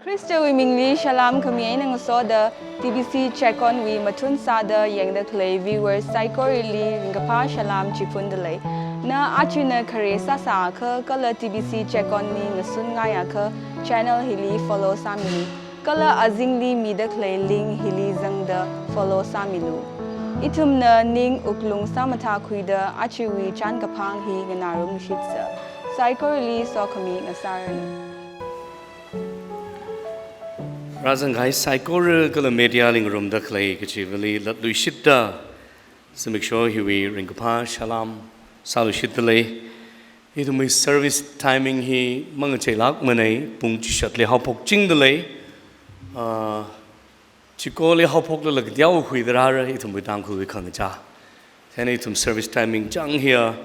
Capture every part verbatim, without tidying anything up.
Khristawui mingli salam khami eina ngasoda T B C Check On wui mathun sāda yangda khalei viewers saikorali ringkaphā salam chiphundalei. Na achina khare sāsākha kala T B C Check On li ngasun ngaiakha channel hili follow sāmilu. Kala azingli mida khalei link hili zangda follow sāmilu. Ithumna ning wuklung sāmathākhuida achiwui chānkaphang hi nganārumshitsa. Saikorali sokhami ngasāranu. Rāzanghai saikora kala media li ngarumda khalei kachivali latluishitta zimiksho hiwui ringkaphā salam sāluishitdalei. Ithumwui service timing hi mangacheilākmanei, pung chishatli haophokchingdalei. Ah, chikoli haophoklala kateokha huidarāra ithumwui Tangkhulwui khangachā. Chieina ithum service timing chang hiya,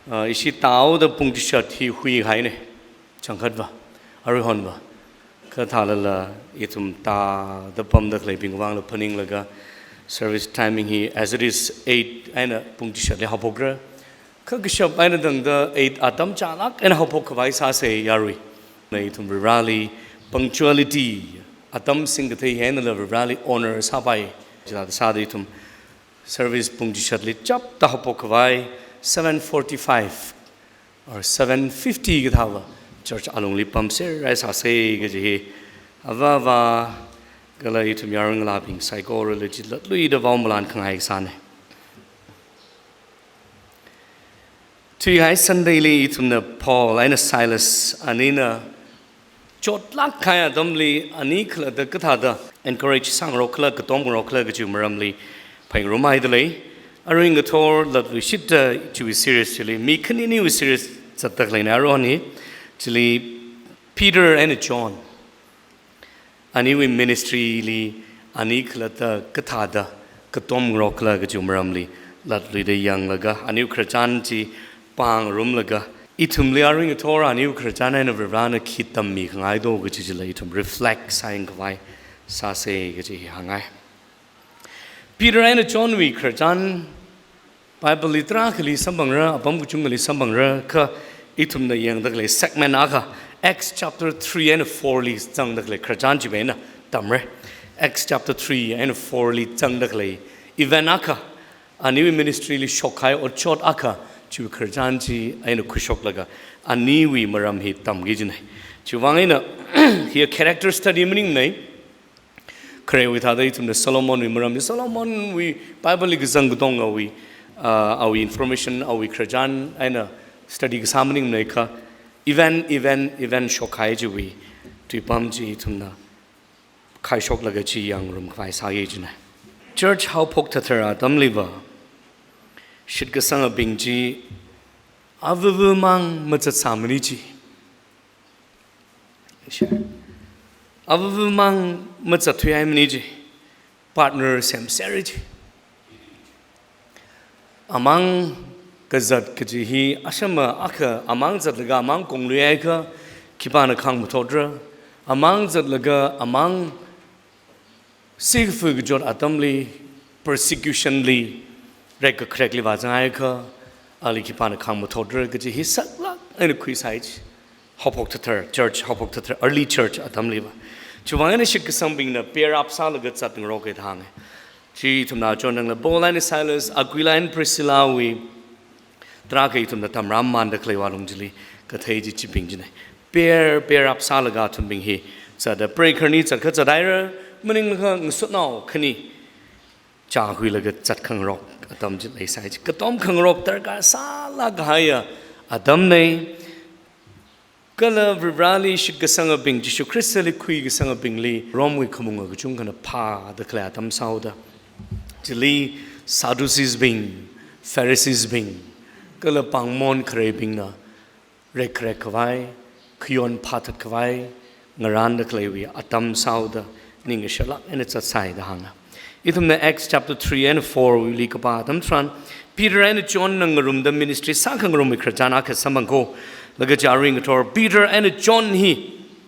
ah, ishi tāhaoda pung chishat hi huihainei. Changkhatva, aruihonva. Kha thālala ithum tāda pamda khaleibing vangla phaninglaga service timing hi as it is eight eina pung chishatli haophokra. Kha kashap eina tangda eight atam chālāk eina haophok khavai sāsei yarui. Na ithum Varivarāli punctuality, atam singkathei einala Varivarāli honor sāpai. Chithāda sāda ithum service pung chishatli chapda haophok khavai seven forty-five or seven fifty kathāva church alungli pamser rai sāsei kaji hi avā avā kala ithum yaron ngalābing saikorali chi latluida vaomalan khangai kasānei. Thuihai Sunday li ithumna Paul eina Silas anina chotlāk kahai atamli ani khalatta kathāda encourage sāngarok khala, katom ngarok khala kaji maramli phaningrumhaidalei. Arui ngathor latluishitta chiwui series chili mi khaniniwui series zatda khaleina aruihon hi. Chili Peter eina John aniwui ministry li ani khalatta kathāda katom ngarok khala kaji maramli latluida yanglaga aniwui khararchan chi pāngarumlaga ithumli arui ngathor aniwui khararchan eina Varivarāna khi tammi khangai do kaji chila ithum reflect sāyang khavai sāsei kaji hi hāngngai. Peter eina John wui khararchan Bible li tarākhali samphangra, apam kachungkhali samphangra, kha ithumna yangda khalei segment akha Acts chapter three eina four li zangda khalei khararchan chiwui eina tamra. Acts chapter three eina four li zangda khalei event akha, aniwui ministry li shokkahai otshot akha chiwui khararchan chi eina khuishoklaga aniwui maram hi tamki jinei. Chiwui vang eina hiya character study maningnei. Kharewui thāda ithumna Solomonwui maramli, Solomonwui Bible li kazang katongawui, ah, awui information, awui khararchan eina study kasā maningnei kha event, event, event shokkahai chiwui tuipam chi ithumna khuishoklaga chi yangngarum khavai sāki jinei. Church haophok thathar atamliva shitkasangabing chi avāvamang mazatsāmana ji. Avāvamang mazatthuihaimana ji, partner semsera ji. Amang kazat kaji hi ashama akha amang zatlaga amang kongluihaiakha khipāna khangmathotra, amang zatlaga amang sikafu kachot atamli, persecution li, rekkakharekli vāzanghaiakha, ali khipāna khangmathotra kaji hi saklāk eina khuisai ji. Haophok thathar, church haophok thathar, early church atamliva. Chiwui vang eina shitkasangbingna pair up sālaga zatngaroka da hānga. Chi ithumna chonnangla Paul eina Silas, Aquila eina Priscilla wui tarākha ithumna tamrāmamanda khalei vālung chili kathei chi chibing jinei. Pair, pair up sālaga athumbing hi zatda preikhani zatkha zathaira, maningakha ngasotnao khani chākhuilaga zatkhangarok atam chi leisai ji. Katom khangarok darkar sālāk kahaiya atamnei. Kala Varivarāli shitkasangabing, Jishu Khristali khuikasangabingli Romewui khamunga kachungkhana phāda khalei atam sāhaoda, chili Sadducees bing, Pharisees bing, kala pāngmon khareibingna rekkharek khavai, khayon phāthat khavai ngarānda khaleiwui atam sāhaoda, ning ngasharlāk eina zatsai da hānga. Ithumna Acts chapter three eina four wuili kapā atam tharan, Peter eina Johnna ngarumda ministry sākhangarumwui khararchan akha samphang ko. Laga chi arui ngathor Peter eina John hi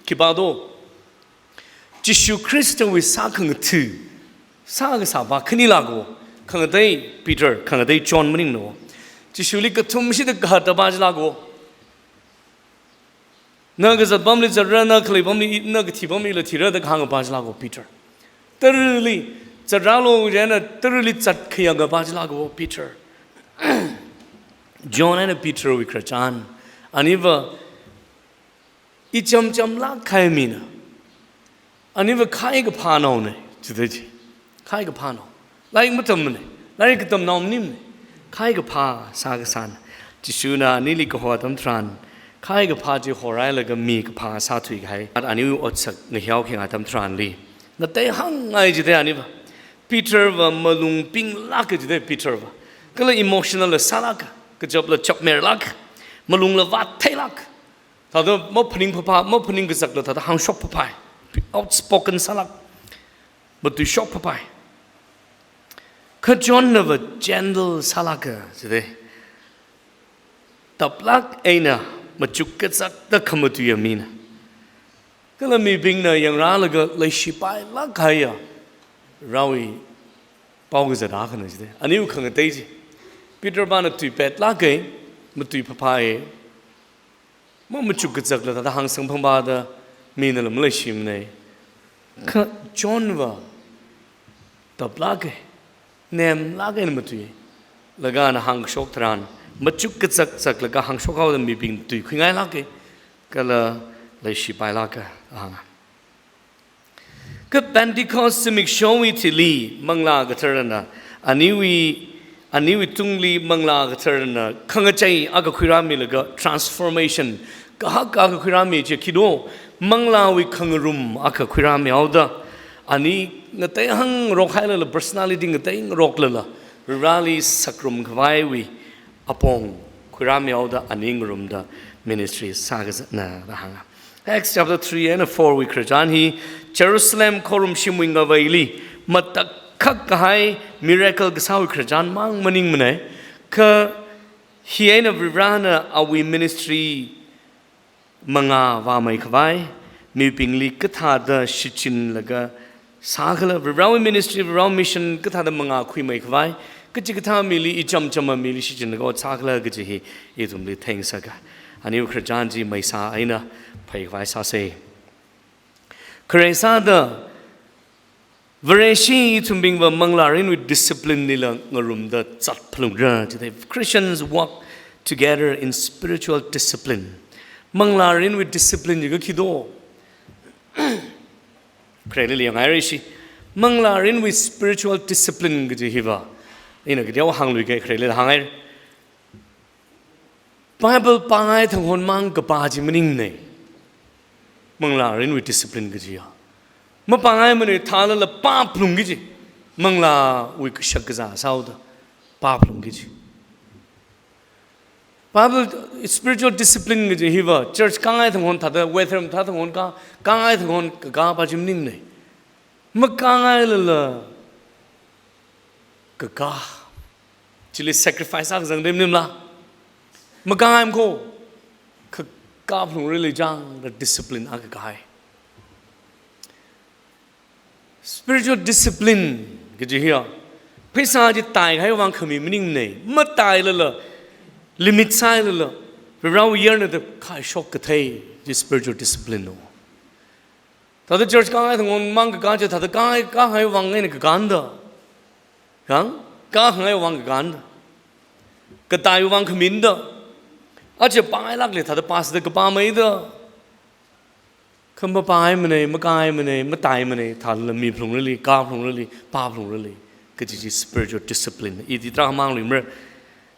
khipā do? Jishu Khristawui sākhangatha, sākasāpa khanilāko. Khangatei Peter, khangatei John maningmana. Jishuli kathumshida kahattapa chilāko. Na kazat pamli zatra, na khalei pamli, na kathi pamlila thira da kahāng kapā chilāka Peter. Tarali zatralo jina, tarali zat khayang kapā chilāka Peter. John eina Peter wui khararchan. Aniva ichamchamlāk kahai mina. Aniva khai kaphānaona, jida chi. Khai kaphānao. Lairik matammana. Lairik katamnao maningmana. Khai kaphā sākasāna. Jishuna anili kaho atam tharan, khai kaphā chi horhailaga mi kaphā sāthuikahai. Aniwui otsak ngahiao khinga atam tharanli, ngateihāngngai jida aniva. Peter va malung pinglāka jida Peter va. Kala emotional la sālāka. Kachapla chapmerlāka. Malungla vāttheilāka. Thāda maphaning phapha, maphaning kazakla thāda hāngshok phaphai. Outspoken sālāk. Matuishok phaphai. Kha John nava gentle sālāka jida. Taplāk eina machuk kazakta khamatuiya mina. Kala mibingna yangrālaga leishipailāk kahaiya Varewui pao kazat akhana jida. Aniwui khangatei chi. Peter pana tuipetlāka, matui phaphai. Ma machuk kazakla thāda hāngsang phangpha da minala maleishimana. Kha John va taplāka, nemlāk eina matui. Laga ana hāngkashok tharan, machuk kazak zaklaga hāngshok haoda mibing tuikhuingailāka. Kala leishipailāka, hānga. Kha Pentecost zimikshowui thili Manglā Katharana, aniwui, aniwui tungli Manglā Katharana khangachei akha khuirāmilaga transformation, kahak akha khuirāmi chi khito, manglāwui khangarum akha khuirāmi haoda, ani ngateihāngngarok hailala, personality ngateihāngngaroklala, Vareli sakrum khavaiwui apong khuirāmi haoda ani ngarumda ministry sākazatna da hānga. Acts chapter three and four wui khararchan hi Jerusalem khorumshimwui ngavaili matakhak kahai miracle kasāwui khararchan mang maningmana. Kha hi eina Varena awui ministry mangā vāmei khavai, mibingli kathāda shichinlaga sākhala, Varewui ministry, Varewui mission kathāda mangā khuimei khavai, kachikathā mili, ichamchama mili shichinlaga ot sākhala kaji hi ithumli theingasaka. Aniwui khararchan chi meisā eina phei khavai sāsa. Khare sāda, Vareshi ithumbingva manglārinwui discipline lila ngarumda zat phalungra jida. Christians walk together in spiritual discipline. Manglārinwui discipline jiakha khito. Khareli yanghaira shi. Manglārinwui spiritual discipline kaji hiva, ina kateowa hāngluika, khareli hānghaira. Bible pāngai thanghon mang kapā chi maningmana. Manglārinwui discipline kajiya. Mapāngaimana, thālala pāphalungki kaji. Manglāwui kashak kazā sāhaoda pāphalungki kaji. Bible spiritual discipline kaji hiva church kāngai thanghon thāda, weather mathā thanghon kā, kāngai thanghon kakā pā chi maningmana. Makāngailala kakā. Chili sacrifice akha zangda maningmala? Makāngai makho. Kakā phalungrili chang, the discipline akha kahai. Spiritual discipline kaji hiya, pheisā chi taikahai vang khami maningmana. Matailala, limit sāhailala, Varewui yarna da khaishok kathei chi spiritual discipline no. Thāda church kāngai thanghon mang kakā chi, thāda kāngai, kāngai vang eina kakāna da. Kang, kāngai vang kakāna da. Kataiwui vang khamina da. Aja pāngailākla thāda pastor da kapāmeida. Kha mapāngaimana, makāngaimana, mataimana, thālala miphalungrili, kāphalungrili, pāphalungrili kaji chi spiritual discipline. Iti tarākha mangluimara,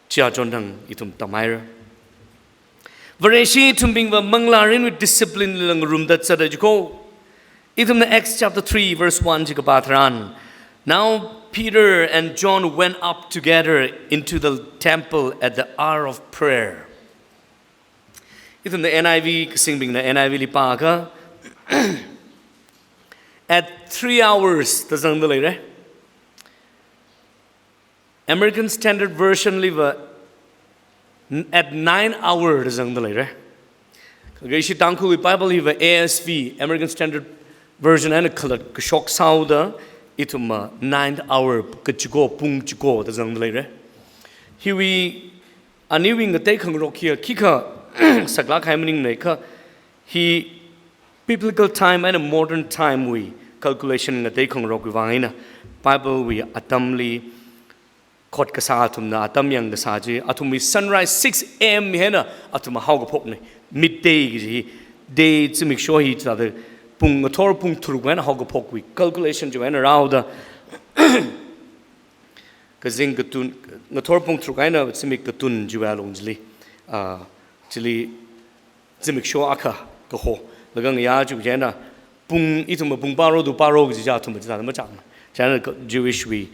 chi achon thang ithum tamhaira. Vareshi ithumbingva manglārinwui discipline lila ngarumda zata jiko. Ithumna Acts chapter three verse one chi kapā tharan, "Now Peter and John went up together into the temple at the hour of prayer." Ithumna N I V, kasingbingna N I V li pāakha, at three hours da zangda leira. American Standard Version liva n-, at nine hour da zangda leira. Kha ishi Tangkhulwui Bible hiva A S V, American Standard Version eina khalat kashok sāhaoda, ithumva ninth hour, kachiko, pung chiko da zangda leira. Hiwui, aniwui ngatei khangarok hiya khikha saklāk kahai maningmana kha, Hi biblical time and modern time wui calculation ngateikhangarok wui vang eina Bible wui atamli khot kasā athumna atam yang kasā chi, athumwui sunrise six a.m. hi eina athum haokaphokna. Midday kaji hi, day zimiksho hi chithāda pung ngathor pung tharuk eina haokaphokwui calculation chiwui eina rāhaoda, kazing katun, ngathor pung tharuk eina zimik katun chiwui alung chili, ah, chili zimiksho akha kaho, laga ngayā chiwui eina pung, ithumva pung baro to baro kaji chi athumva chithāda machang. Chieina ka-, Jewish wui,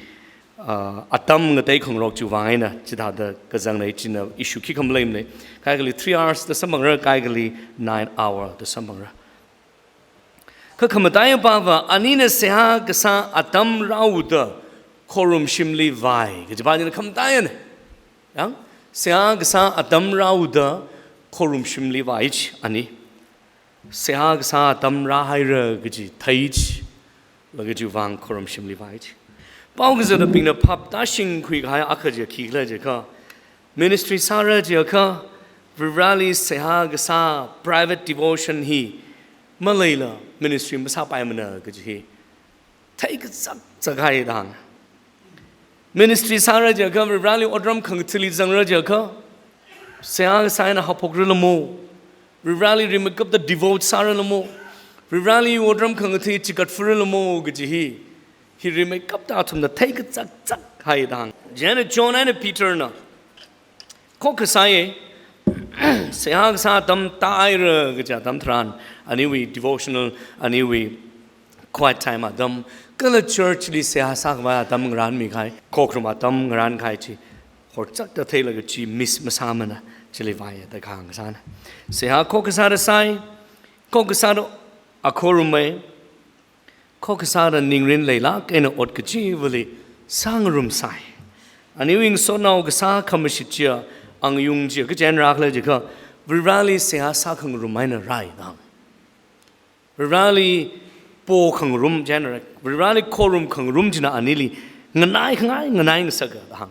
ah, atam ngateikhangarok chiwui vang eina chithāda kazangna, china issue khikha maleimana. Kaikhali three hours da samphangra, kaikhali nine hour da samphangra. Kha khamataiya pava, anina seihā kasā atam rāhaoda khorumshimli vai kaji pa china khamataiyana. Yang, seihā kasā atam rāhaoda khorumshimli vai chi ani. Seihā kasā atam rāhaira kaji thei chi, laga chiwui vang khorumshimli vai chi. Pao kazatnaobingna phap tāshingkhui kahai akha chi khikhala jiakha, ministry sāra jiakha, Varivarali seihā kasā private devotion hi maleila ministry masāpaimana kaji hi theikazak zakhai dang. Ministry sāra jiakha, Varivarali otram khangathali zangra jiakha, seihā kasā eina haophokralamo. Varivarali rimeikapta devote sāralamo. Varivarali otram khangathali chigatfuralamo kaji hi, hi rimeikapta athumna theikazak zakhai dang. Chieina John eina Peter na khokha sāya, seihā kasā atam tāhaira kaja atam tharan, aniwui devotional, aniwui quiet time atam, kala church li seihā sākhavai atam ngarānmi kahai, khokharum atam ngarān kahai chi horchakta theilaga chi miss masāmana, chili vaiya da kahāng kasāna. Seihā khokha sāda sāi, khokha sāda akhorumai, khokha sāda ningrin leilāk eina ot kachivali sāngarumsai. Aniwui ngasotnao kasā khamashit chiya, angayung chiya, kachi eina rākhala jiakha, Varivarali seihā sākhangarum eina rāi dang. Varivarali pokhangarum chieina rāi, Varivarali khorumkhangarum china anili nganai khangai, nganai ngasaka da hāng.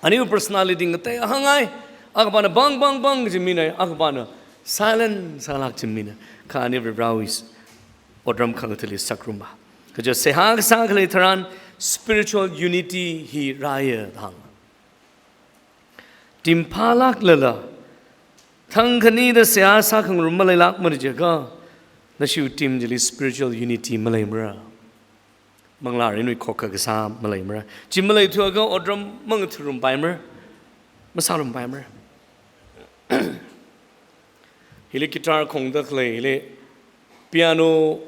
Aniwui personality ngatei hāngngai, akhapana bang bang bang kaji mina, akhapana silent sālāk kaji mina, kha ani Varivarawui otram khangathali sāngarumva. Kaja seihā kasā khalei tharan spiritual unity hi rāya da hāng. Team phālāklala, thang khanida seihā sākhangarum maleilākmara jiakha, nashiwui team chili spiritual unity maleimara. Manglārinwui khokha kasā maleimara. Chi maleithuakha otram mangatharumpaimara, masārumpaimara. Hili guitar khongda khalei, hili piano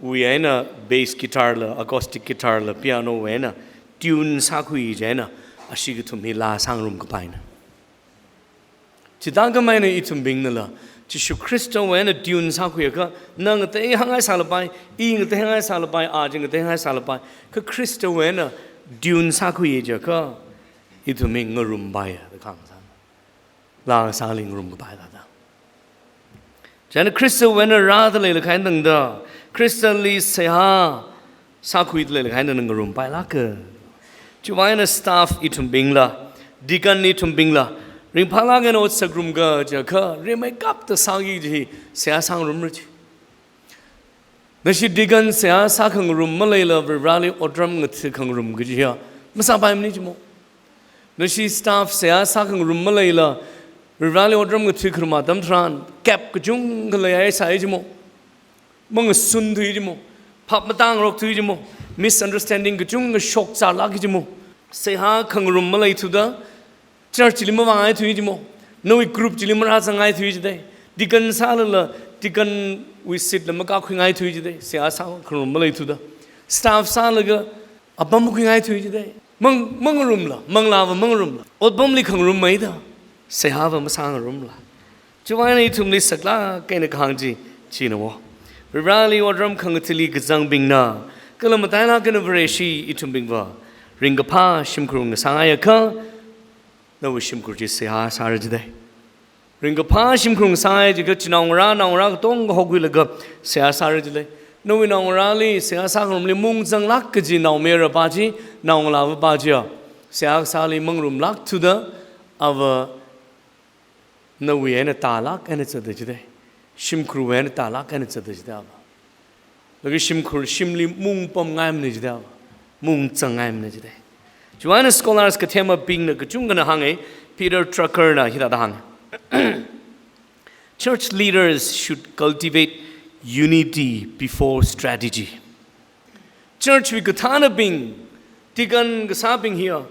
wui eina bass guitar la, acoustic guitar la, piano wui eina tune sākhui chieina, ashi kathum hi laa sāngarumkapaina. Chithākhamei eina ithumbingnala Jishu Khristawui eina tune sākhuiakha, na ngatei hāngngai sālapai, i ngatei hāngngai sālapai, a chi ngatei hāngngai sālapai, kha Khristawui eina tune sākhui jiakha, ithum hi ngarumpaiya da kahāng sāna. Laa sāli ngarumkapai thāda. Chieina Khristawui eina rāda leilakha eina tangda, Khristali seihā sākhuida leilakha eina ngarumpailāka. Chiwui eina staff ithumbingla, deacon ithumbingla, ringphālāk eina ot sāngarumka jiakha, rimeikapta sāki kaji hi seihā sāngarumra chi. Nashi deacon seihā sākhangarum maleila Varivarali otram ngathakhangarum kaji hiya masāpaimana jimo. Nashi staff seihā sākhangarum maleila Varivarali otram ngathakhangarum atam tharan gap kachungkha leihai sāi jimo. Mangasunthui jimo. Phap matāngarokthui jimo. Misunderstanding kachungkha shokzālāki jimo. Seihā khangarum maleithuda, church li mavāngaithui jimo. Nawui group chili marāzangngaithui jidei. Deacon sālala, deacon wui seat la makakhuingaithui jidei. Seihā sākhangarum maleithuda. Staff sālaga, apam makhuingaithui jidei. Mang, mangarumla, manglāva mangarumla, otpamli khangarummeida, seihāva masāngarumla. Chiwui eina ithumli saklāk eina kahāng chi, china wo. Varivarali otram khangathali kazangbingna, kala matailāk eina Vareshi ithumbingva ringkaphā shimkhur ngasāngaiakha, nawui shimkhur chi seihā sāra jidei. Ringkaphā shimkhur ngasāngai jiakha chi naongarā, naongarā katonga hokhuilaga seihā sāra jilei. Nawui naongarāli seihā sākhangarumli mungzanglāk kaji naomayara pa chi, naongalāva pa chiya, seihā kasāli mangarumlākthuda, ava nawui eina tālāk eina zatda jidei. shimkhurwui eina tālāk eina zatda jida va. Laga shimkhur shimli mung pamngaimana jida va. Mung zangngaimana jida. Chiwui eina scholars kathemabingna kachungkhana hānga, Peter Druckerna hithāda hānga. Church leaders should cultivate unity before strategy. Church wui kathānabing, deacon kasābing hiya,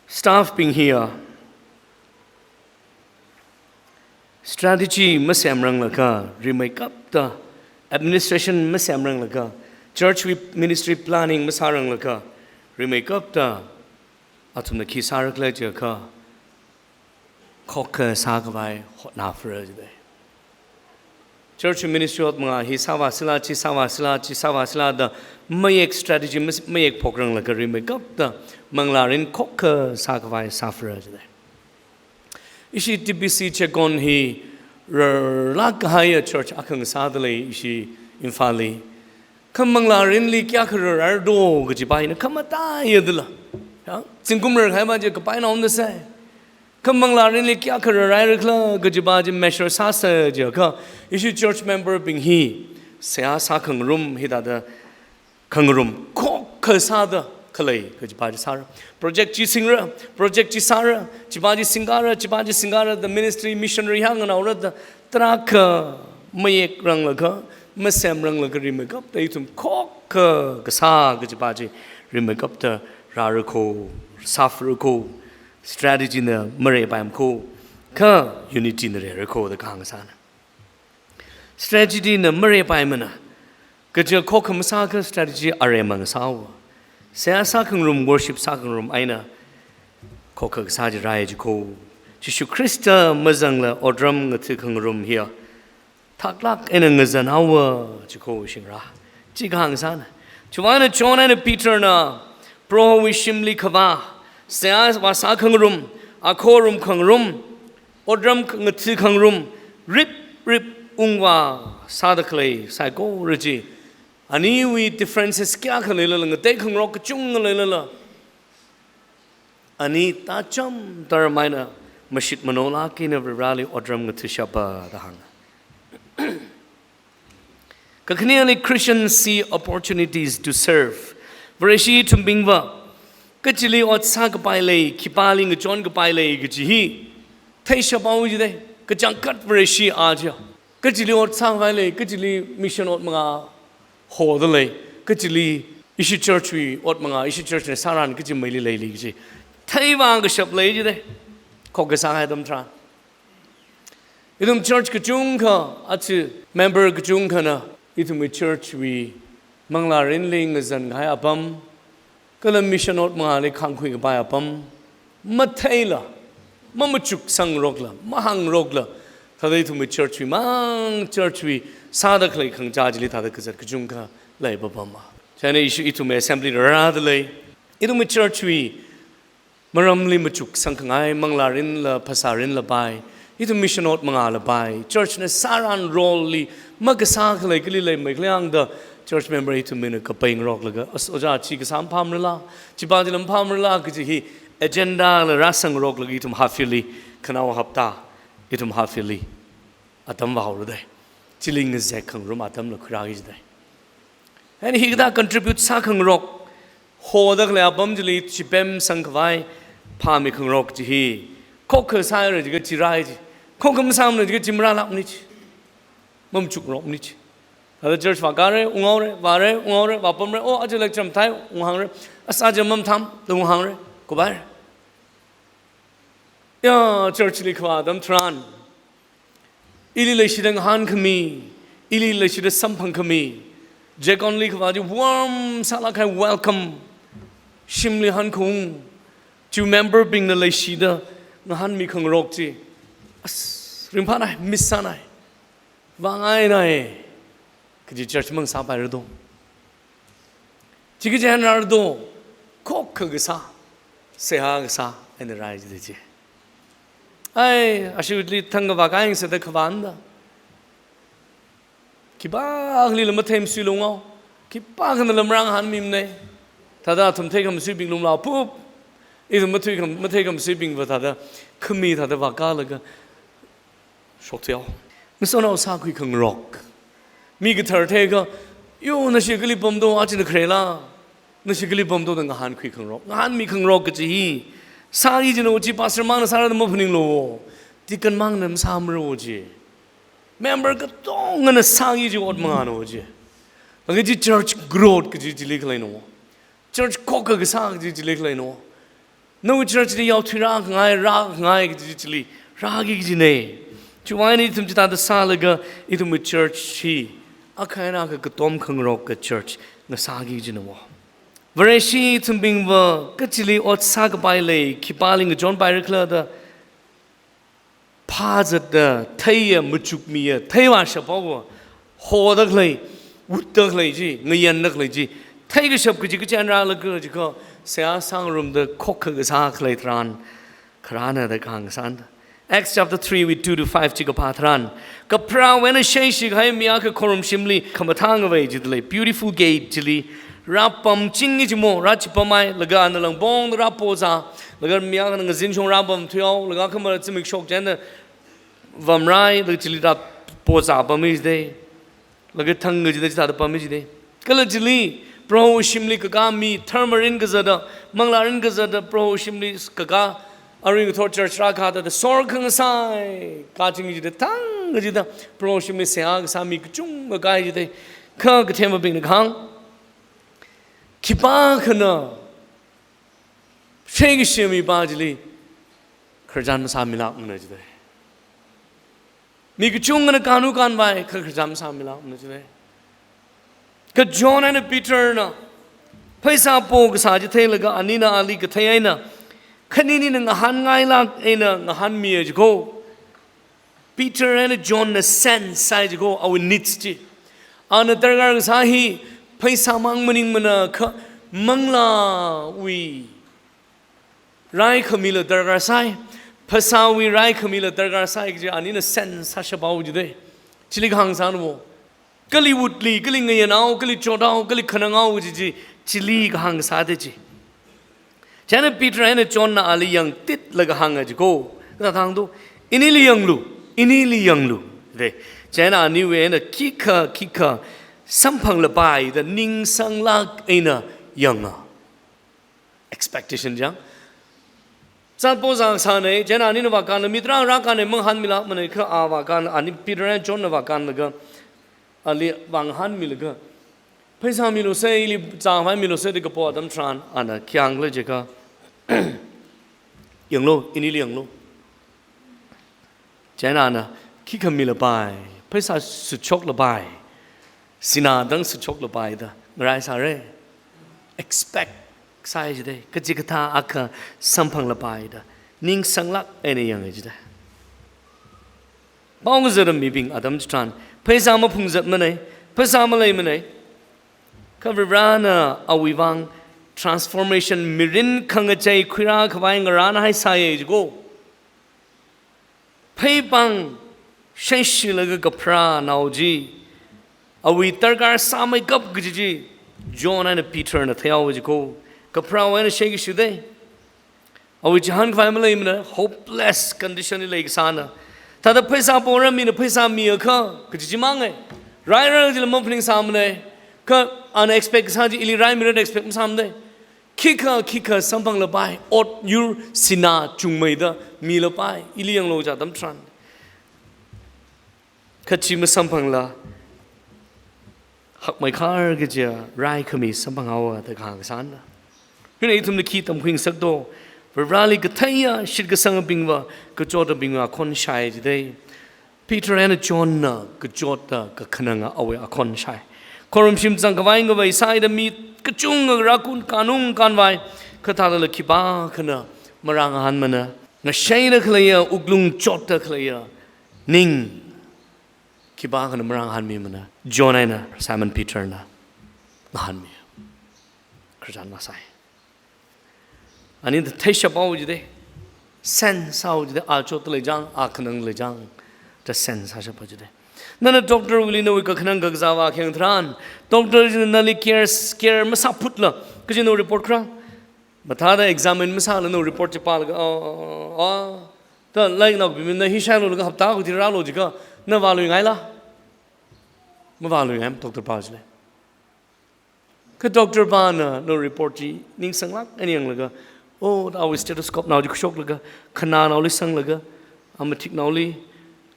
staff bing hiya, strategy masemranglakha, rimeikapta, administration masemranglakha, church wui ministry planning masāranglakha, rimeikapta, athumna khi sārakhala jiakha, khokkha sākhavai hotnāphara jida. Church ministry ot manga hi sāvāsila, chi sāvāsila, chi sāvāsila da mayek strategy, mas-, mayek phokranglakha rimeikapta manglārin khokkha sākhavai sāphara jida. Ishi T B C Checkon hi rarlāk kahaiya church akha ngasāda lei ishi Imphalli. Kha manglārinli kayākha rarraido kajipa hina khamataiya dala. Ya, zingkum rarkahaipa chi kapai naonda sai. Kha manglārinli kayākha rarrairakhala kajipa chi measure sāsa jiakha, ishi church member bing hi seihā sākhangarum hithāda khangarum khokkha sāda khalei kajipa chi sāra. Project chi singra, project chi sāra, chipa chi singkara, chipa chi singkara da ministry missionary hāngnaora da tarākha mayekranglakha, masemranglakha rimeikapta ithum khokkha kasā kajipa chi rimeikapta rāra kho, sāphara kho, strategy na mareipaimana kho, kha unity na reira kho da kahāng sāna. Strategy na mareipaimana. Kaja khokkha masākha strategy aremang sāhaowa. Seihā sākhangarum, worship sākhangarum eina khokkha kasā chi rāi jikho. Jishu Khrista mazangla otram ngatha khangarum hiya thaklāk eina ngazan haowa jikho shingra. Chi kahāng sāna. Chiwui eina John eina Peterna Prohowui shimli khavā, seihā vāsā khangarum, akhorum khangarum, otram ngatha khangarum, riprip ungvā sāda khalei saikora chi, aniwui differences kayākha leilala, ngatei khangarok kachungkha leilala, ani tācham tharam eina mashit manolāk eina Vareli otram ngathashapa da hānga. Kakhaneli, Christians see opportunities to serve. Vareshi ithumbingva kachili ot sākapai lei, khipāli ngachonkapai lei kaji hi theishaphaowa jida. Kachangkhat Vareshi a chiya, kachili ot sākapai lei, kachili mission ot manga hoda lei, kachili ishi church wui ot manga, ishi church na sāran kaji meili leili kaji theivākashap lei jida. Khokkha sākahai atam tharan ithum church kachungkha, achi member kachungkhana ithumwui church wui manglārinli ngazankahai apam, kala mission ot mangali khāngkhuikapai apam matheila, mamachuksangrokla, mahāngrokla, thāda ithumwui church wui mang, church wui sāda khalei khangachā chili thāda kazat kachungkha leipapama. Chieina ishi ithumwui assembly rāda lei, ithumwui church wui maramli machuksangkhangai, manglārinla, phasārinla pai, ithum mission ot mangala pai, church na sāran role li makasā khalei kali leimeikhala da church member ithumna kapaingaroklaga, as, ojā chi kasā maphāmarala, chipa chila maphāmarala kaji hi agenda la rāsangngaroklaga ithum half yearly, khanao hapta, ithum half yearly atam vāhaora da. Chili ngazek khangarum atamla khuirāki jida. Chieina hikathā contribute sākhangarok, hoda khalei apam chili chipemsang khavai phāmi khangarok chi hi khokkha sāra jiakha chi rāi ji. Khokkha masāmana jiakha chi marālākmana ji. Mamachukngarokmana ji. Thāda church vākare, unghaore, vāre, unghaore, vāpamre, o, aja lecture mathāi, unghāngre, as aja mamatham, da unghāngre, kubai. Ya, church li khavā atam tharan ili leishida ngahānkhami, ili leishida samphangkhami, Checkon li khavā chi warm sālāk kahai welcome, shimli hankhaung, chiwui member bingna leishida ngahānmi khangarok chi, as, ringphānai, miss sānai, vāngainai kaji church mangasāpaira do. Chi kaji eina rāra do, khokkha kasā, seihā kasā eina rāi jida chi. Ai, ashili thangkha vākahai sāda khavāna da, khipākhalila matheimasuilunghao, khipākhanala marāngahānmimana. Thāda athum theikhamasuibing lumlao phup, Ithum mathui kham, mathei khamashibingva thāda, khami thāda vākalaga, shoktheo. Ngasotnao sākhui khangarok. Mi kathar theiakha, yo, nashi kali pamdo, achina kharela. Nashi kali pamdo da ngahānkhui khangarok. Ngahānmi khangarok kaji hi. Sāki kajina chi pastor mangna sāra da maphaninglu. Deacon mangna masāmara chi. Member katongana sāki kaji ot mangāna chi. Laga chi church growth kaji chili khaleina. Church khokkha kasā kaji chili khaleina. Nawui church li yaothui rākhangai, rākhangai kaji chili, rāki kajina. Chiwui eina ithum chithāda sālaga, ithumwui church hi, akha eina akha katom khangaroka church, ngasāki kajina. Vareshi ithumbingva, kachili ot sākapai lei, khipāli ngachonpaira khala da, phāzatda, theiya, machukmiya, theivāshaphaowa, hoda khalei, wutda khalei chi, ngayinda khalei chi, theikashap kaji kachen rālaga jiakha, seihā sāngarumda khokkha kasā khalei tharan, kharāna da kahāng sāna. Acts chapter three wui two to five chi kaphā tharan, kapharāwui eina sheishi kahai mi akha khorumshimli khamathā ngavei jidalei, Beautiful Gate chili, rāpamchingi jimo, rāchipammai, laga ana langpongda rāpozā, laga mi akhana ngazin shong rāpamthuihao, laga khamara zimiksho chieina vamrai, laga chili rāpozāpammi jida. Laga thang kajida chithāda pammi jida. Kala chili, Proho shimli kakā mi, dharma rin kazata, manglā rin kazata, Proho shimli kakā, arui ngathor church rākāda, da sor khangasai, kaching jida, thang kajida, Proho shimli seihā kasā mi kachungkha kāi jida. Kha kathembingna kahāng, khipākhana, shei kashi mipā chili, khararchan masāmilākmana jida. Mi kachungkhana kānu kānvai, kha khararchan masāmilākmana jida. Kha John eina Peterna, pheisā po kasā chi theilaga anina ali kathei eina, khaninina ngahānngailāk eina ngahānmiya jiko. Peter eina Johnna sense sāi jiko, awui needs chi. Ana darkar kasā hi, pheisā mang maningmana kha manglāwui raikhamila darkar sāi, phasāwui raikhamila darkar sāi kaji anina sense sāshaphaowa jida. Chili kahāng sāna wo. Kali wutli, kali ngayinhao, kali chothao, kali khananghao kaji chi, chili kahāng sāda chi. Chieina Peter eina Johnna ali yangtitlaga hānga jiko. Kathāda hāngdo, inili yanglu, inili yanglu. De. Chieina aniwui eina khikha, khikha samphanglapai da ningsanglāk eina yanga. Expectation chang. Zatpo zangsāna, chieina anina vākānla mi tarā rākāna, mangahānmilākmana, kha a vākān, ani Peter eina Johnna vākānlaga, ali vāngahānmilaga, pheisā milu sei, ili zāvai milu sei da kapo atam tharan, ana khi hāngkhala jiakha, yanglu, inili yanglu. Chieina ana, khikha milapai, pheisā suchoklapai, sinā dang suchoklapai da, ngarai sāra. Expect sāi jida, kachikathā akha samphanglapai da, ningsanglāk eina yanga jida. Pao ngazata mibing atam chitharan, pheisā maphungzatmana, pheisā maleimana. Kha Varivarana awui vang transformation mirin khangachei khuirākhavai ngarānhaisāya jiko. Pheipāng shaishilaga kapharānao chi, awui darkar sāmeikap kaji chi, John eina Peterna theihaowa jiko. Kapharāwui eina shei kashida. Awui chihānkhavai maleimana, hopeless condition li leikasāna. Thāda pheisā pora mina pheisā miakha, kaji chi manga. Raira jila maphaningsāmana. Kha ana expect kasā chi ili raimira da expect masāmana. Khikha, khikha samphanglapai, ot yur sinā chungmeida milapai, ili yanglu kaja atam tharan. Kha chi masamphangla, hakmeikhar kaja raikhami samphanghaowa da kahāng sāna. Hina ithumna khi tamkhuingasakdo, Varivarali katheiya shitkasangbingva, kachotabingva akhon shai jida. Peter eina Johnna kachota kakhananga awui akhon shai. Khorumshim zangkhavai ngavei sāida mi kachunga rākun kanung kanvai, kha thādala khipākhana marāngahānmana. Ngasheida khaleiya, wuklung chotta khaleiya ning khipākhana marāngahānmimana. John eina Simon Peterna ngahānmi. Khararchan masāi. Anina theishaphaowa jida, sense sāhaowa jida, a chotta lei chang, a khanang lei chang, da sense sāshaphaowa jida. Nana doctor wuili nawui kakhanang kakazā vākhayang tharan, doctor china nali care, care masāphutla, kaji nawui report kharā. Mathāda examine masāla nawui report chi pālaga, oh, oh, oh, oh. Da lainao bimina hi shailu laga hapta kuti rālu jiakha, na vāluingaila? Mavāluingai, doctor pa chili. Kha doctor pana nawui report chi ningsanglāk eina yanglaga, oh, awui stethoscope nao chi khuishoklaga, khanānaoli sanglaga, amathiknaoli,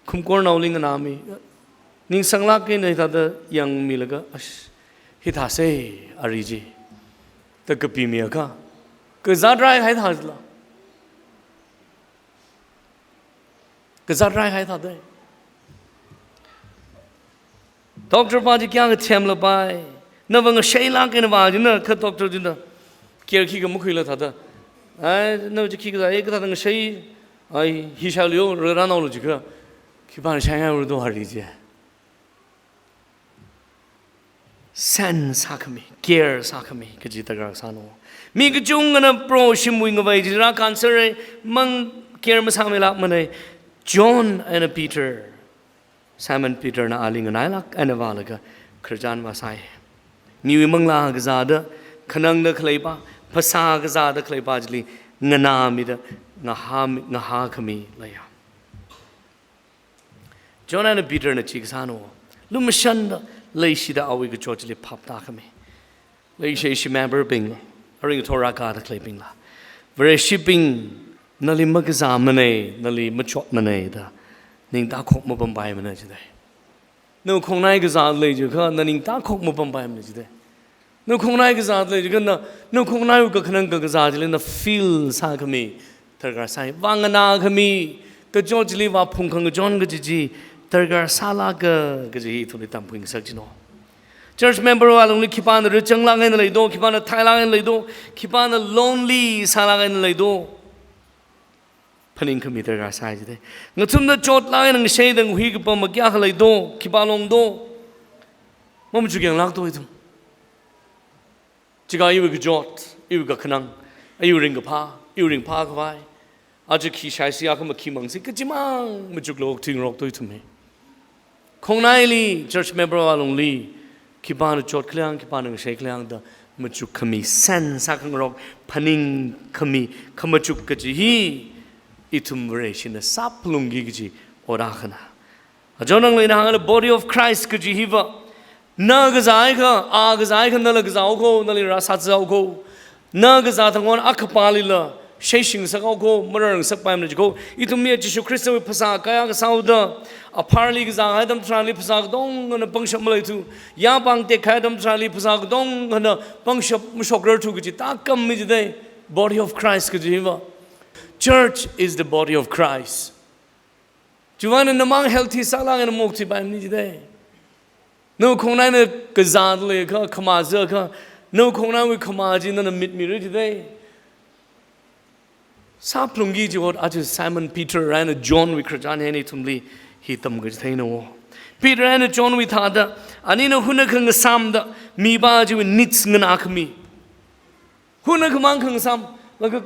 khumkornaoli nganāmi. Ningsanglāk eina hithāda yangmilaga, ash, hithāsei ari chi, da kapimiakha, kazāt raihai thāla. Kazāt raihai thāda. Doctor pa chi kayākha themlapai. Nava ngasheilāk eina vā china, kha doctor china care khikha makhuila thāda. Ai, na chi khikha, ai, kathāda ngashei, ai, hi shailu yo, rāra naolu jiakha, khipāna shaingaira do ari chi. Sense sākhami, care sākhami kaji darkar sāna. Mi kachungkhana Proho shimwui ngavei chi rākānsera, mang care masāmeilākmana. John eina Peter, Simon Peterna ali nganailāk eina vālaga khararchan vāsai. Miwui manglā kazāda, khanangda khaleipa, phasā kazāda khaleipa chili nganāmida, ngahā, ngahākhami leiya. John eina Peterna chi kasāna, lumashanda, leishida awui kachot chili phaptākhami. Leishi ishi memberbing, aring thora kada khaleibingla, Vareshibing, nali makazāmana, nali machotmana da ningtakhok mapampaimana jidai. Nawui khongnai kazā lei jiakha, na ningtakhok mapampaimana jidai. Nawui khongnai kazā lei jiakha na, nawui khongnaiwui kakhanang kakazā chili na feel sākhami darkar sai. Vānganākhami, kachot chili vāphung khangachon kaji chi darkar sālāka kaji hi ithumli tamkhui ngasak china. Church member wui alungli khipāna rāchanglāk eina leido, khipāna thailāk eina leido, khipāna lonely sālāk eina leido. Phaningkhami darkar sai jidai. Ngathumda chotlāk eina ngasheida ngahui kapam kayākha leido, khipā longdo. Mamachukyānglākdo ithum. Chika iwui kachot, iwui kakhanang, iwui ringkaphā, iwui ringphākhavai, aja khi shaisi, akha makhi mangsi, kachimang machuklu, thing rokto ithum hi. Khongnaili, church member wui alungli, khipāna chot khaleiyang, khipāna ngashei khaleiyang da machukkhami, sense sākhangarok, phaningkhami, khamachuk kaji hi, ithum Vareshina sāphalungki kaji ot akhana. Aja nangli ina hāngda body of Christ kaji hiva, na kazāakha, a kazāakha, nala kazāhaoko, nali rāsāthuihaoko. Na kazā thangon akhapālila sheishi ngasakhaoko, mararngasakpaimana jiko. Ithum mi Jishu Khristawui phasā kayākha sāhaoda, apharli kazāhai atam tharanli phasā katongana pangshap maleithu, yāpāng tekhai atam tharanli phasā katongana pangshap mashokrarthu kaji tākam mi jidai, body of Christ kaji hiva. Church is the body of Christ. Chiwuivang eina namang healthy sālāk eina maokthuipaimana jidai. Nawui khongnaina kazā leiakha, khamā jiakha, nawui khongnaiwui khamā chi nana mitmira jidai. Sāphalungki kaji ot aja Simon Peter eina John wui khararchan hina ithumli hi tamkachitheinao. Peter eina John wui thāda, anina hunakha ngasāmda, mipā chiwui needs nganākhami. Hunakha mang khangasām, laga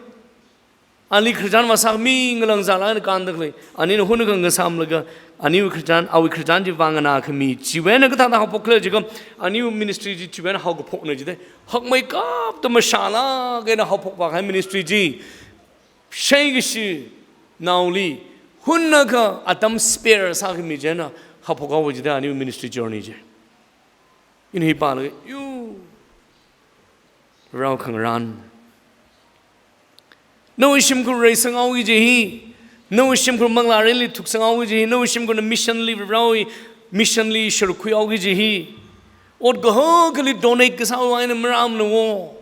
ali khararchan vāsākhami ngalāng zālāk eina kānda khalei. Anina hunakha ngasāmlaga, aniwui khararchan, awui khararchan chi vānganākhami. Chiwui eina kathāda haophok khala jiakha, aniwui ministry chi chiwui eina haokaphokna jidai. Hakmeikapta mashālāk eina haophokvākahai ministry chi, sheikashinaoli, hunakha atam spare sākhami chieina haophokhaowa jidai aniwui ministry journey chi. Ina hi pālaga, yu, rao khangarān. Nawui shimkhur reisanghaoki kaji hi, nawui shimkhur manglārinli thuksanghaoki kaji hi, nawui shimkhurna missionli raohaoki, missionli sharuk khuihaoki kaji hi, ot kaho kali donate kasāwui eina marāmana wo.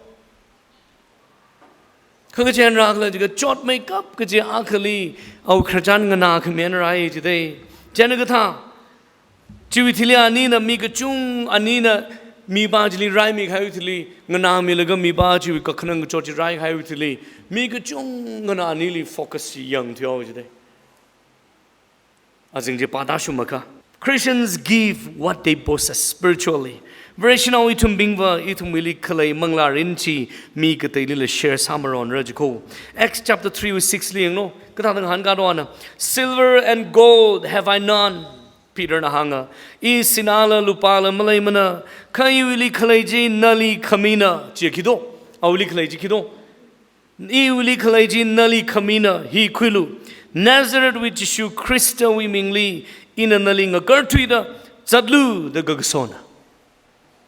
Kha kachi eina rākhala jiakha chotmeikap kaji akhali awui khararchan nganākhami eina rāi jidai. Chieina kathā, chiwui thili anina mi kachung, anina mipā chili raimikahaiwui thili, nganāmilaga mipā chiwui kakhanang kachot chi raikahaiwui thili, mi kachungana anili focus chi yangthuihaowa jidai. Azing chi pātāshungakha, Christians give what they possess spiritually. Vareshinao ithumbingva ithumwuili khalei manglārin chi mi kateilila share sāmaronra jiko. Acts chapter three verse six li yanglu, kathāda ngahānkāda ana, "Silver and gold have I none," Peterna hānga. "I sināla lupāla maleimana, kha iwuili khalei chi nali khamina," chi khi do, awuili khalei chi khi do. Iwuili khalei chi nali khamina hi khuilu. Nazarethwui Jishu Khristawui mingli ina nali ngakarthuida zatlu da kakasona.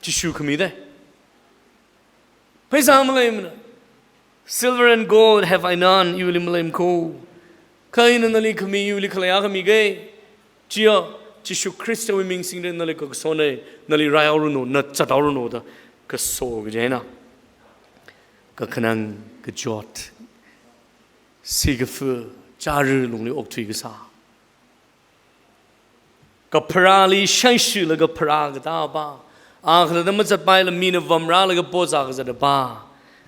Jishu khami de. Pheisā maleimana. Silver and gold have I none, iwuili maleimana ko. Kha ina nali khami, iwuili khalei akha mige. Chiya, Jishu Khristawui ming singda nali kakasona, nali raihaoranu, na zathaoranu da kaso kaji eina kakhanang, kachot, sikafa, chara lungli okthui kasā. Kapharāli shaishilaga pharā katā pa. Akhalatta mazatpaila mina vamrālaga pozā kazata pa.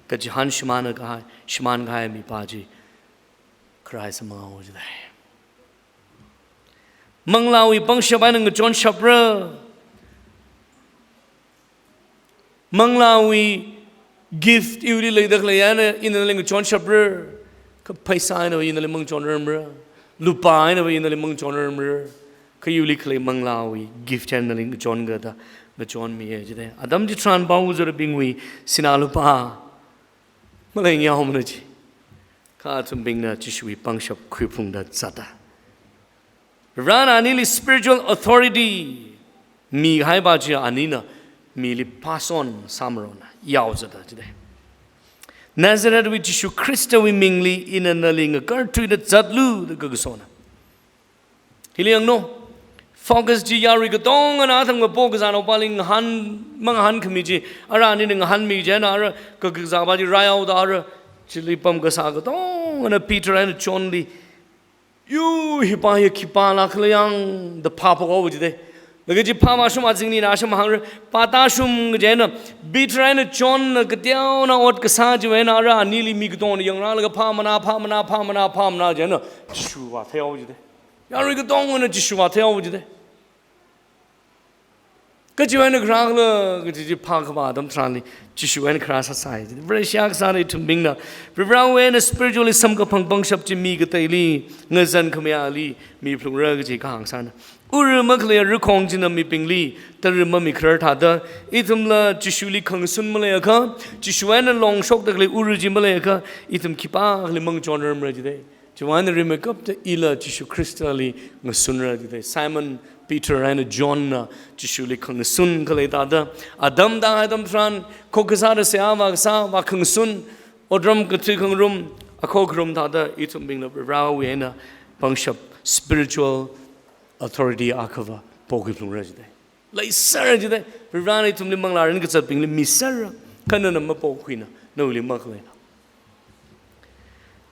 Kachihān shimān kahai, shimān kahai mi pa chi kharā samphanghaowa jidai. Manglāwui pangshap eina ngachonshapra. Manglāwui gift iwuili leida khalei eina ina nali ngachonshapra. Kha pheisā einava ina nali mangachonrarmara. Lupā einava ina nali mangachonrarmara. Kha iwuili khalei manglāwui gift eina nali ngachonga da ngachonmiya jidai. Atam chitharan pao kazatbingwui sinā lupā maleingayaomana ji. Kha athumbingna Jishuwui pangshap khuiphungda zata. Varena anili spiritual authority mikahai pa chi anina mili pass on sāmarona, yaozata jidai. Nazarethwui Jishu Khristawui mingli ina nali ngakarthuida zatlu da kakasona. Hili yanglu. Focus chi yarui katongana athang kapo kazānao pali ngahān, mangahān khami chi, ara anina ngahānmi chieina ara kakazā pa chi raihaoda ara chili pam kasā katongana Peter eina Johnli, "Yu, hi pa hi khipāla khala yang," da phāphok haowa jidai. Laga chi phāmashung, azingli ina shim hāngra, phātāshung kaji eina Peter eina Johnna kateonao ot kasā chiwui eina ara anili mi katongana yangrālaga phāmana, phāmana, phāmana, phāmana chieina Jishu vātheihaowa jidai. Yarui katongana Jishu vātheihaowa jidai. Kachiwui eina kharākhala kaji chi phākhavā atam tharanli Jishuwui eina kharā sāsai jidai. Vareshi kasāna ithumbingna Varivarawui eina spiritually samkaphang pangshap chi mi kateili, ngazan khamayāli miphalungra kaji kahāng sāna. Ura makhalei rakhong china mibingli tara mamikharar thāda, ithumla Jishuli khangasun maleiakha, Jishuwui eina longshokda khalei ura chi maleiakha, ithum khipākhali mangachonrarmara jidai. Chiwui eina rimeikapta ila Jishu Khristali ngasunra jidai. Simon Peter eina Johnna Jishuli khangasun khalei thāda, atam tāhai atam tharan, khokkha sāda seihā vākasā, vākhangasun, otram kathui khangarum, akhokharum thāda, ithumbingna Varivarawui eina pangshap, spiritual authority akhava pokhuiphalungra jidai. Leisera jidai, Varivarana ithumli manglā rinkazatbingli misera, kha nana mapokhuina, nawuili makhalei.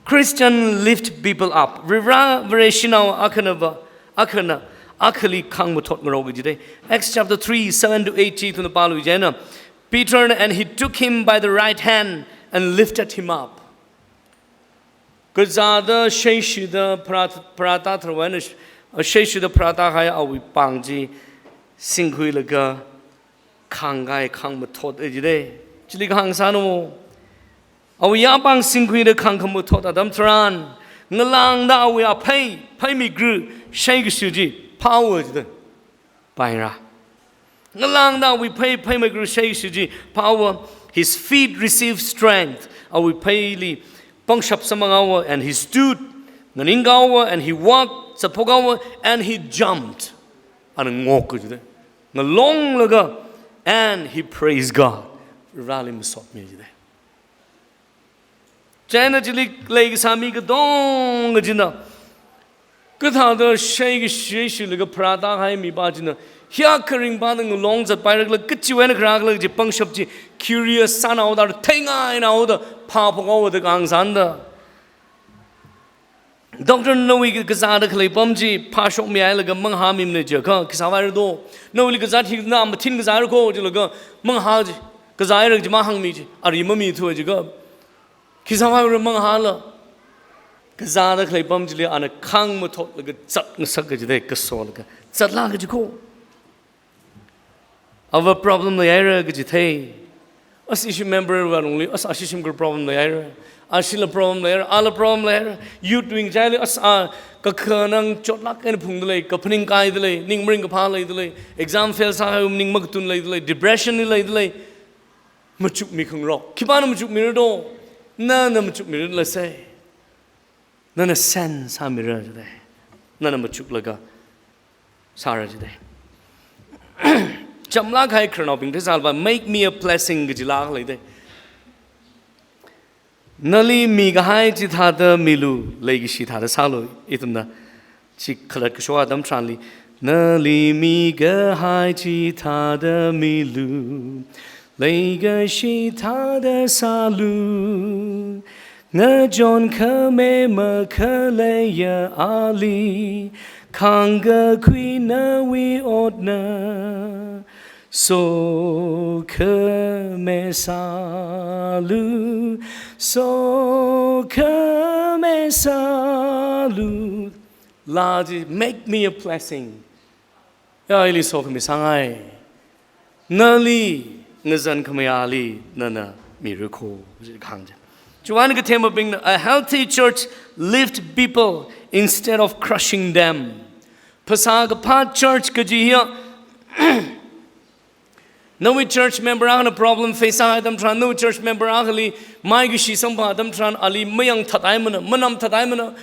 Christian lift people up. Varivara, Vareshinao akhanava, akhana akhali khāngmathot ngaroka jidai. Acts chapter three, seven to eight chi ithumna pālu chieina, Peter, and he took him by the right hand and lifted him up. Kazāda, shaishida, pharā, pharātā tharan, shaishida pharātākahai awui pāng chi singkhuilaga khāngkahai, khāngmathot jidai. Chili kahāng sāna. Awui yāpāng singkhuida khāngkhamathot atam tharan, ngalāngda awui aphei, pheimigru, shaikashu chi phāhaowa jidai. Paira. Ngalāngda awui phei, pheimigru shaikashu chi phāhaowa, his feet received strength. Awui pheili pangshap samphanghaowa, and he stood, nganingkahaowa, and he walked, zatphokhaowa, and he jumped. Ana ngoka jidai. Ngalonglaga, and he praised God. Vareli masotmi jidai. Chieina chili leikasā mi katonga china, kathāda shaikashu, shaishilaga pharātākahai mi pa china, hiyākha ringphāda ngalong zatpairakhala, kachiwui eina kharākhala kaji pangshap chi curious sānaoda, theingainaoda, phāphokhaowa da kahāng sāna da. Doctor, nawui kazāda khalei pam chi phāshokmihailaga mangahāmimana jiakha, khi sāvaira do? Nawuili kazāt hi na mathin kazāra ko jilaga, mangahā ji, kazāra kaji mahāngmi ji, ari mamithu jiakha, khi sāvaira mangahāla? Kazāda khalei pam chili ana khāngmathotlaga zatngasaka jidai, kasolaga zatla kaji ko. Ava problem leihaira kaji thei. As ishi member wui lungli, as ashi shimkhur problem leihaira. Ashila problem leihaira, ala problem leihaira. Youth wing chili, as a kakhanang chotlāk eina phungda lei, kaphaning kaida lei, ning maringkaphā leida lei, exam fail sāhai ning makatun leida lei, depression li leida lei. Machukmi khangarok. Khipāna machukmira do? Nana machukmira lasai. Nana send sāmira jidai. Nana machuklaga sāra jidai. Chamlak hai khararnaobing theisalva, "Make me a blessing," kaji laa leidai. Nali mikahai chithāda milu, leikashi thāda sālu, ithumna chi khalat kashoka atam tharanli, "Nali mikahai chithāda milu, leikashi thāda sālu, ngachonkhami makhaleiya ali, khāngkakhui nawui otna, sokhami sālu, sokhami sālu." Laa chi, "Make me a blessing." Ya, ili sokhami sāngai. Nali ngazan khamayā ali nana mira kho, kaji kahāng chi. Chiwuivang kathemabingna, "A healthy church lift people instead of crushing them." Phasā kaphā church kaji hiya, nawui church member akhana problem face sāhai atam tharan, nawui church member akhali maikashi samphang atam tharan, ali mayangthathaimana, manamthathaimana,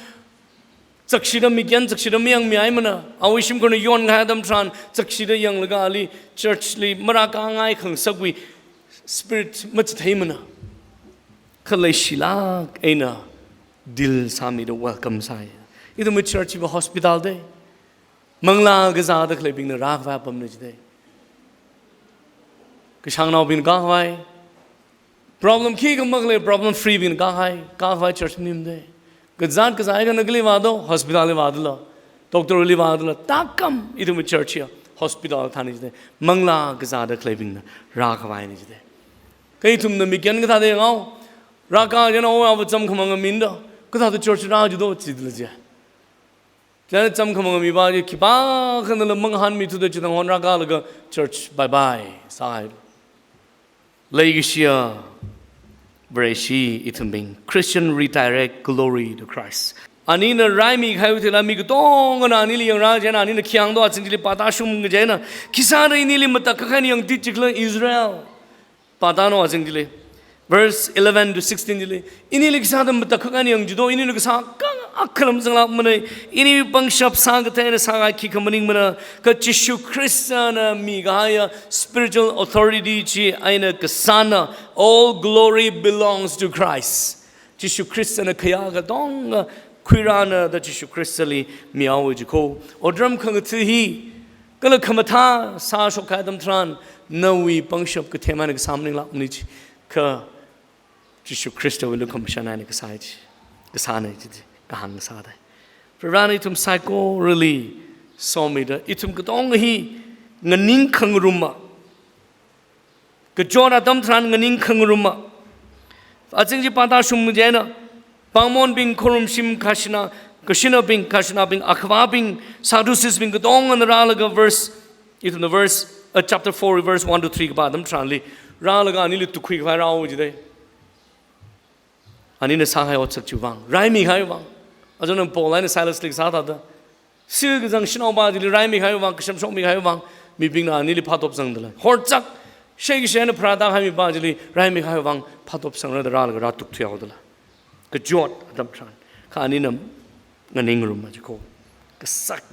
chakshida mikyan, chakshida mayangmihaimana, awui shimkhurna yonkahai atam tharan, chakshida yanglaga ali church li marākāngai khangasakwui spirit machitheimana. Kha leishilāk eina deal sāmida welcome sāi. Ithumwui church hiva hospital dei. Manglā kazāda khaleibingna rākhavai apamna jidei. Kashāngnaobing kākhavai. Problem khikha makhalei, problem free bing kākhavai, kākhavai church maning dei. Kazāt kazā eina kali vādo, hospital li vādala, doctor li vādala, thākam ithumwui church hiya hospital thāna jidei. Manglā kazāda khaleibingna rākhavaina jidei. Kha ithumna mikyan kathāda yanghaowa, rākā chieina o ava chamkhamang minda, kathāda church rā jido, chidala chi. Chieina chamkhamang mipa chi khipākhanala mangahānmithuda chithang hon rākālaga church bye bye sāhai. Leikashiya Vareshi ithumbing, Christian redirect glory to Christ. Anina raimikahaiwui thili mi katongana anili yangra chieina, anina khi hāngdo azing chili pātāshung kaji eina, khisāda inili matakhak eina yangtit jikhala Israel? Pātāno azing chili. Verse eleven to sixteen chili, inili khisāda matakhak eina yang jido, inili kasā kang akhalam zanglākmana, ini pangshap sākathei eina sāngai khikha maningmana, kha Jishu Khristana mikahaiya spiritual authority chi eina kasāna. All glory belongs to Christ. Jishu Khristana khayā katonga khuirāna da Jishu Khristali mihaowa jikho. Otram khangatha hi kala khamathā sāshokkahai atam tharan, nawui pangshap kathem eina kasā maninglākmana chi, kha Jishu Khristawui lukhamashan eina kasā chi, kasāna chi, kahāng sādei. Varena ithum saikorali somida, ithum katonga hi nganingkhangaruma, kachot atam tharan nganingkhangaruma. Azing chi pātāshung kaji eina, pāngmonbing, khorumshim kashina, kashinabing, kashinabing, akhavābing, Sadducees bing katongana rālaga verse, ithumna verse, uh, chapter four, verse one to three kapā atam tharanli, rālaga anili tukkhuikhavai rāhaowa jidei. Anina sākahai otsak chiwui vang, raimikahaiwui vang. Azingna Paul eina Silasli kasā thāda, sir kazang shanaopa chili raimikahaiwui vang, kashamshokmikahaiwui vang, mibingna anili phātop zangdalei. Horchak, sheikashi eina pharātākahai mipa chili raimikahaiwui vang phātop zangra da rālaga rātukthuihaodalei. Kachot atam tharan, kha anina nganingruma jikho. Kasak.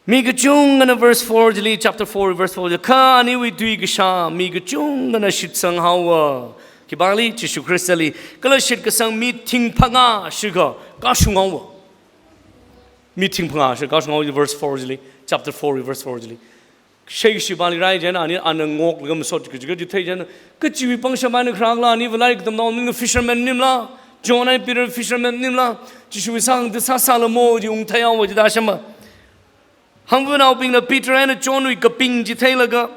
Mi kachungana verse four chili, chapter four, verse four chili, kha aniwui tui kashā mi kachungana shitsanghaowa. Khipāli? Jishu Khristali. Kala shitkasang mi thing phangā shikha kashunghaowa. Mi thing phangā shikha kashunghaowa, verse four chili, chapter four, verse four chili. Sheikashipali rai chieina ani, ana ngoklaga masot kaji kaji thei chieina, kachiwui pangshap eina kharā khala, aniva lairik katamnao maningla fisherman maningla, John eina Peter fisherman maningla, Jishuwui sākhangatha sāsālamo chi ungtheihaowa jida shāma. Hangvanaobingna Peter eina Johnwui kaping chi theilaga,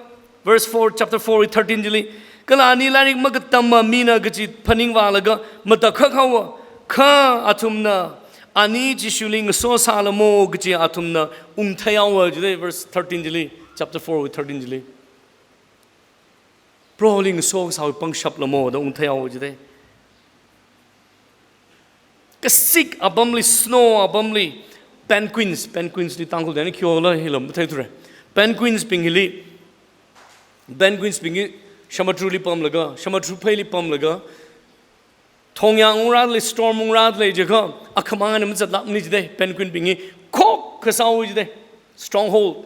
verse four, chapter four, thirteen chili, kala ani lairik makatamma mina kaji phaningvālaga matakhak haowa, kha athumna ani Jishuli ngasosālamo kaji athumna ungtheihaowa jidei, verse thirteen chili, chapter four, thirteen chili. Proholi ngasosāwui pangshap lamo da ungtheihaowa jidei. Kasik apamli, snow apamli, penguins, penguins li Tangkhulda eina khi hola hila matheithura. Penguins bing hili, penguins bing hi shamadruli pamlaga, shamadru pheili pamlaga, Thongyang ungrāli, storm ungrāli jiakha, akhamang eina mazatlākmana jida, penguin bing hi khokkha sāhaowa jida. Stronghold,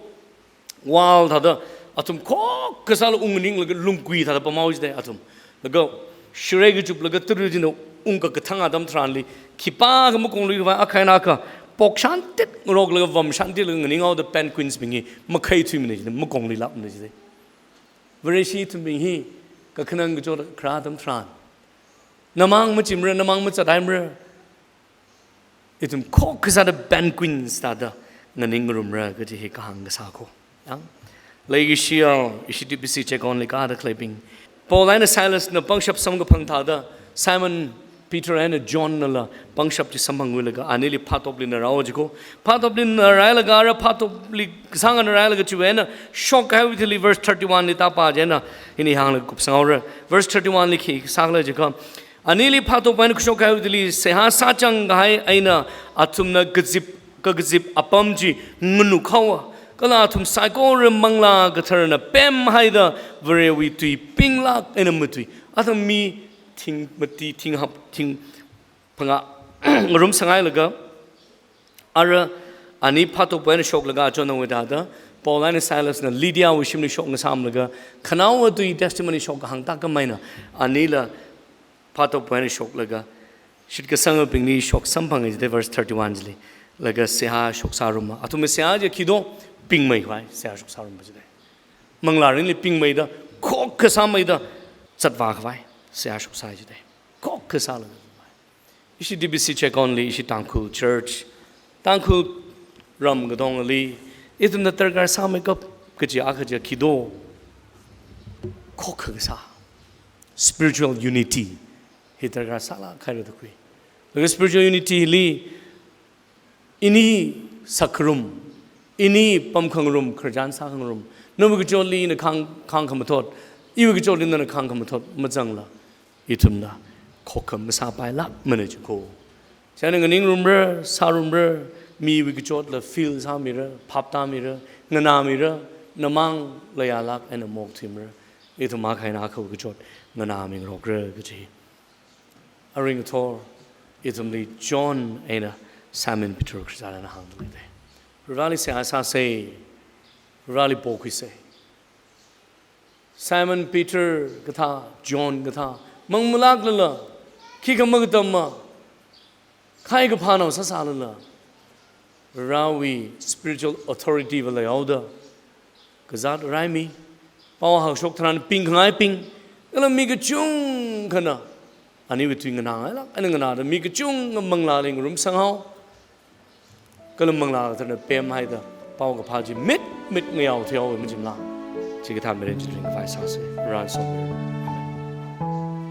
wall thāda, athum khokkha sālaga ung nganinglaga lungkui thāda pamhaowa jida athum. Laga shirei kachuplaga tara china ungkakathang atam tharanli, khipākha makongluikhavai akha eina akha pokshantitngaroklaga vamshantitlaga nganinghaoda penguins bing hi makhaithuimana jida, makongluilākmana jida. Vareshi ithumbing hi kakhanang kachot kharā atam tharan, namang machimara, namang mazathaimara, ithum khokkha sāda penguins thāda nganingngarumra kaji hi kahāng kasā ko. Yang, leikashiya ishi TBC Checkon li kāda khaleibing, Paul eina Silas na pangshap samkaphang thāda, Simon Peter eina John nala pangshap chi samphangluilaga anili phatopli na rāhaowa ji ko. Phatopli na rāhailaga, ara phatopli kasāngna rāhailaga chiwui eina shokkahaiwui thili verse thirty-one li tāpā chieina, hili hānglaga kupsanghaora. Verse thirty-one li khi sākhala jiakha, anili phatop eina kashokkahaiwui thili seihā sāchangkahai eina athumna kazip, kakazip apam chi nganukhaowa. Kala athum saikora Manglā Katharana pemhaida Varewui tui pinglāk eina matui. Athum mi thing mati, thing hap, thing phangā ngarumsanghailaga, ara ani phatop eina shoklaga achonnawui thāda, Paul eina Silas na Lydiawui shimli shokngasāmlaga, khanaowa tui testimony shokkahāng tākam eina, anila phatop eina shoklaga, shitkasangabingli shoksamphanga jida verse thirty-one chili. Laga seihā shoksāruma. Athumwui seihā chi khi do, pingmeikhavai seihā shoksārumpa jida. Manglā mirinli pingmeida, khokkha sāmeida, zatvākhavai seihā shoksā jida. Khokkha sālaga. Ishi TBC Checkon li, ishi Tangkhul church, Tangkhul ram katongali, ithumna darkar sāmeikap kaji akha chi khi do, khokkha kasā, spiritual unity hi darkar sālāk haira da khui. Laga spiritual unity li, ini sākhangarum, ini pamkhangarum, khararchan sākhangarum, nawui kachotli ina khāng, khāngkhamathot, iwui kachotli nana khāngkhamathot mazangla, ithumna khokkha masāpailākmana ji ko. Chieina nganingrumra, sārumra, miwui kachotla feel sāmira, phap tāmira, nganāmira, namang layālāk eina maokthuimara. Ithum akha eina akhawui kachot nganāmingarokra kaji. Arui ngathor, ithumli John eina Simon Peter khararchan eina hāngda leida. Vareli seihā sāsa, Vareli pokhuisa. Simon Peter kathā, John kathā, mangmalāklala, khikha makatamma, khai kaphānao sāsālala, Varewui spiritual authority va leihaoda, kazāt raimi, pao hāngshok tharan pingkhangaibing, kala mi kachungkhana aniwui tui nganāngailāk eina nganāda mi kachungkha Manglāli ngarumsanghao, kala Manglā Katharana pemhaida, pao kaphā chi mitmit ngayao thuihaowa machimla. Chikathā mirin chi ringkaphā sāsa. Varena somi. Amen.